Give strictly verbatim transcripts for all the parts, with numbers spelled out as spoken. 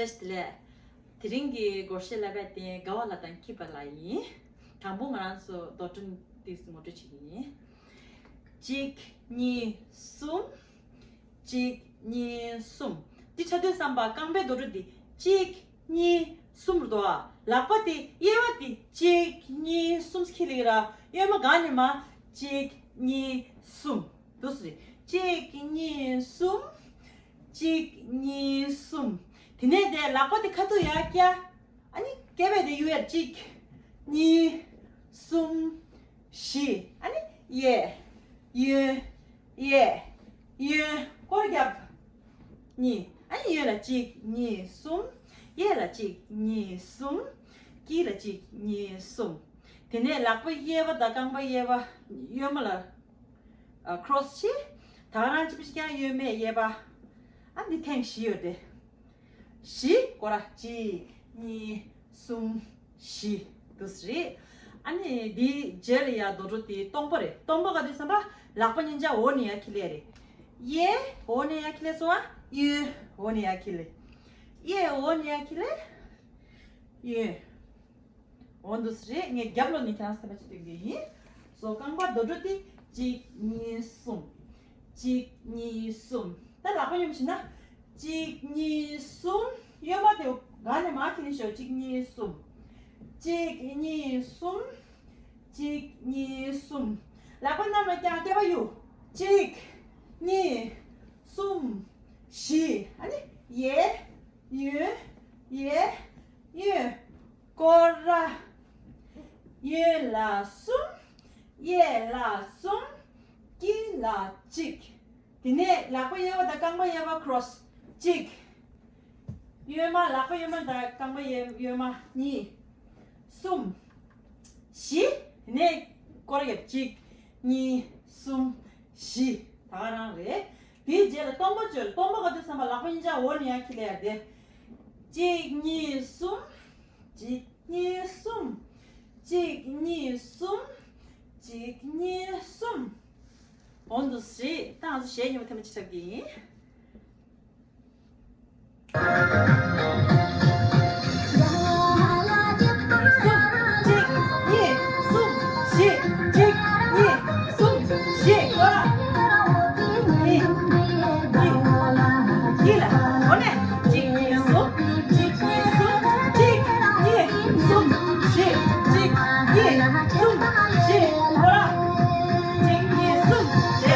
བཀྲ་ཤིས་བདེ་ལེགས། དེ་རིང་གི་སྒོར་གཞས་བསླབ་པའི་རྟེན་དགའ་བ་ལ་དང་སྐྱིད་པ་ལ་ཡིན། དང་པོ་ང་རང་ཚོ་རྡོར་གྲོལ་ཏིས་ངོ་སྤྲོད་བྱེད་ཀྱི་ཡིན། གཅིག་གཉིས་གསུམ། གཅིག་གཉིས་གསུམ། འདི་ཆ་དོན་བསམ་པ་རྐང་པའི་རྡོར་གྲོལ་འདི་གཅིག་གཉིས་གསུམ་རུ་འདུག་ཨ། ལག་པ་དེ་གཡས་པ་དེ་གཅིག་གཉིས་གསུམ་ཁྱེར་ལེ་ར། གཡོན་མ་གང་ནས་མ། གཅིག་གཉིས་གསུམ། འདུག་སེ་རེད། གཅིག་གཉིས་གསུམ། གཅིག་གཉིས་གསུམ། དེ་ནས་དེ་ལག་པ་དེ་ཁ་ཐུག་ཡར་བཀྱག་ཨ་ནི་སྐེད་པ་དེ་གཡུག་ཡར། གཅིག་གཉིས། གསུམ། བཞི། ཨ་ནི་གཡས། གཡོན། གཡས། གཡོན། སྐོར་རྒྱབ། གཉིས། ཨ་ནི་གཡོན་ལ་གཅིག་གཉིས་གསུམ། གཡས་ལ་གཅིག་གཉིས་གསུམ། དཀྱིལ་ལ་གཅིག་གཉིས་གསུམ། དེ་ནས་ལག་པ་གཡས་པ་དང་རྐང་པ་གཡས་པ་གཡོན་མ་ལ་ཨ་ཁྲོ་སི་བྱེད། ད་ག་རང་གཅིག་པ་ཞིག་ཀྱང་གཡོན་མས་གཡས་པ། ཨ་འདི་ཐེངས་བཞི་ཡོད་དེ། བཞི། སྐོར་ར། གཅིག་གཉིས། གསུམ། བཞི། འདུག་སེ་རེད། ཨ་ནི་འདིའི་རྗེས་ལ་ཡ་རྡོར་གྲོལ་དེ་སྟོང་པ་རེད། སྟོང་པ་ག་དུས་བསམ་པ་ལག་པ་གཉིས་ཆ་འོག་ནས་ཡར་འཁྱེར་ལེ་རེད། གཡས་འོག་ནས་ཡར་འཁྱེར་ལེ་སོང་ཨ། གཡོན་འོག་ནས་ཡར་འཁྱེར་ལེ། གཡས་འོག་ནས་ཡར་འཁྱེར་ལེ། གཡོན། འོ་འདུག་སེ་རེད། ངས་རྒྱབ་ལོགས་ནས་ཁྱེད་རང་སེམས་པ་ཅིག་སྟོན་གྱི་ཡིན། སོ་རྐང་པ་རྡོར་གྲོལ་དེ་གཅིག་གཉིས་གསུམ། གཅིག་གཉིས་གསུམ། ད་ལག་པ་གཡོན་མ་བྱས་ན། གཅིག་གཉིས་གསུམ། གཡོན་མ་དེ་ག་ནས་མར་འཁྱེར་ནས་ཤོག་གཅིག་གཉིས་གསུམ། གཅིག་གཉིས་གསུམ། གཅིག་གཉིས་གསུམ། ལག་པ་གནམ་ལ་བརྐྱངས་སྐེད་པ་གཡུག་གཅིག་གཉིས། གསུམ། བཞི། ཨ་ནི་གཡས། གཡོན། གཡས། གཡོན། སྐོར་ར། གཡོན་ལ་གསུམ། གཡས་ལ་གསུམ། དཀྱིལ་ལ་གཅིག་དེ་ནས་ལག་པ་གཡས་པ་དང་རྐང་པ་གཡས་པ་ཁྲོ་སི། གཅིག་གཡོན་མ། ལག་པ་གཡོན་མ་དང་རྐང་པ་གཡས་གཡོན་མ། གཉིས། གསུམ། བཞི། དེ་ནས་སྐོར་ར་རྒྱབ། གཅིག་གཉིས། གསུམ། བཞི། ད་ག་རང་རེད། དེའི་རྗེས་ལ་སྟོང་པ་བྱོས། སྟོང་པ་ག་དུས་བསམ་པ་ལག་པ་གཉིས་ཆ་འོག་ནས་ཡར་འཁྱེར་ལེ་ཡར་དེ། གཅིག་གཉིས། གསུམ། གཅིག་གཉིས། གསུམ། གཅིག་གཉིས། གསུམ། གཅིག་གཉིས། གསུམ། འོ་འདུག་སེ་རེད། ད་ང་ཚོ་གཞས་རྙིང་པ་ཐེངས་མ་གཅིག་འཁྲབ་ཀྱི་ཡིན། གཅིག་གཉིས། གསུམ། བཞི། གཅིག་གཉིས། གསུམ། བཞི། སྐོར་ར། གཉིས། གཉིས། གཉིས་ལ། འོ་ནས། གཅིག་གཉིས། གསུམ། གཅིག་གཉིས། གསུམ། གཅིག་གཉིས། གསུམ། བཞི། གཅིག་གཉིས། གསུམ། བཞི། སྐོར་ར། གཅིག་གཉིས། གསུམ། རེད། གཉིས། གསུམ། བཞི།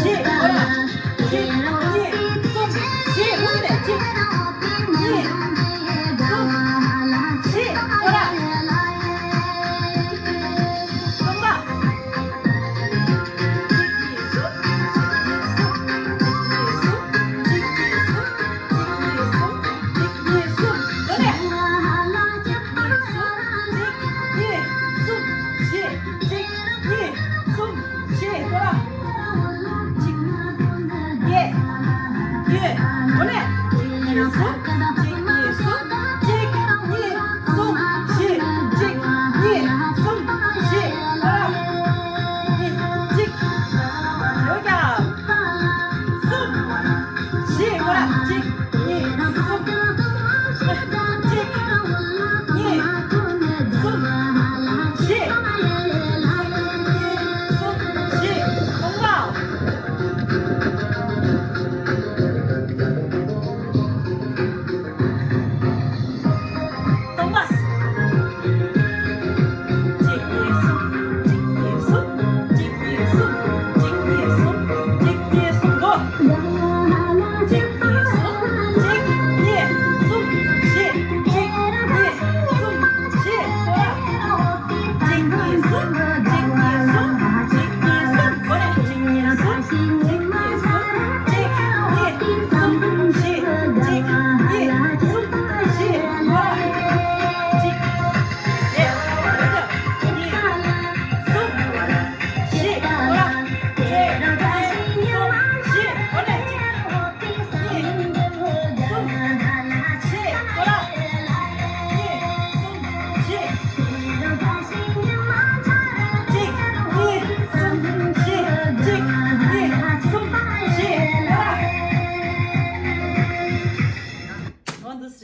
སྐོར་ར། གཅིག་གཉིས། གསུམ། བཞི། དབུགས་ནས། གཅིག་གཉིས། གསུམ། བཞི། སྐོར་ར། སྟོང་པ། གཅིག་གཉིས། གསུམ། གཅིག་གཉིས། གསུམ། གཅིག་གཉིས། གསུམ། གཅིག་གཉིས། གསུམ། གཅིག་གཉིས། གསུམ། གཅིག་གཉིས། གསུམ། སྡོད་ནས། གཉིས། གསུམ། གཅིག་གཉིས། གསུམ། བཞི། གཅིག་གཉིས། གསུམ། བཞི། སྐོར་ར། གཅིག་གཡས། གཡོན། འོ་ནས། གཅིག་གཉིས། གསུམ། གཅིག་གཉིས། གསུམ། གཅིག་གཉིས། གསུམ། བཞི། གཅིག་གཉིས། གསུམ། བཞི། སྐོར་ར། གཉིས། གཅིག་འོ་ཀྱང་། གསུམ། བཞི། སྐོར་ར། གཅིག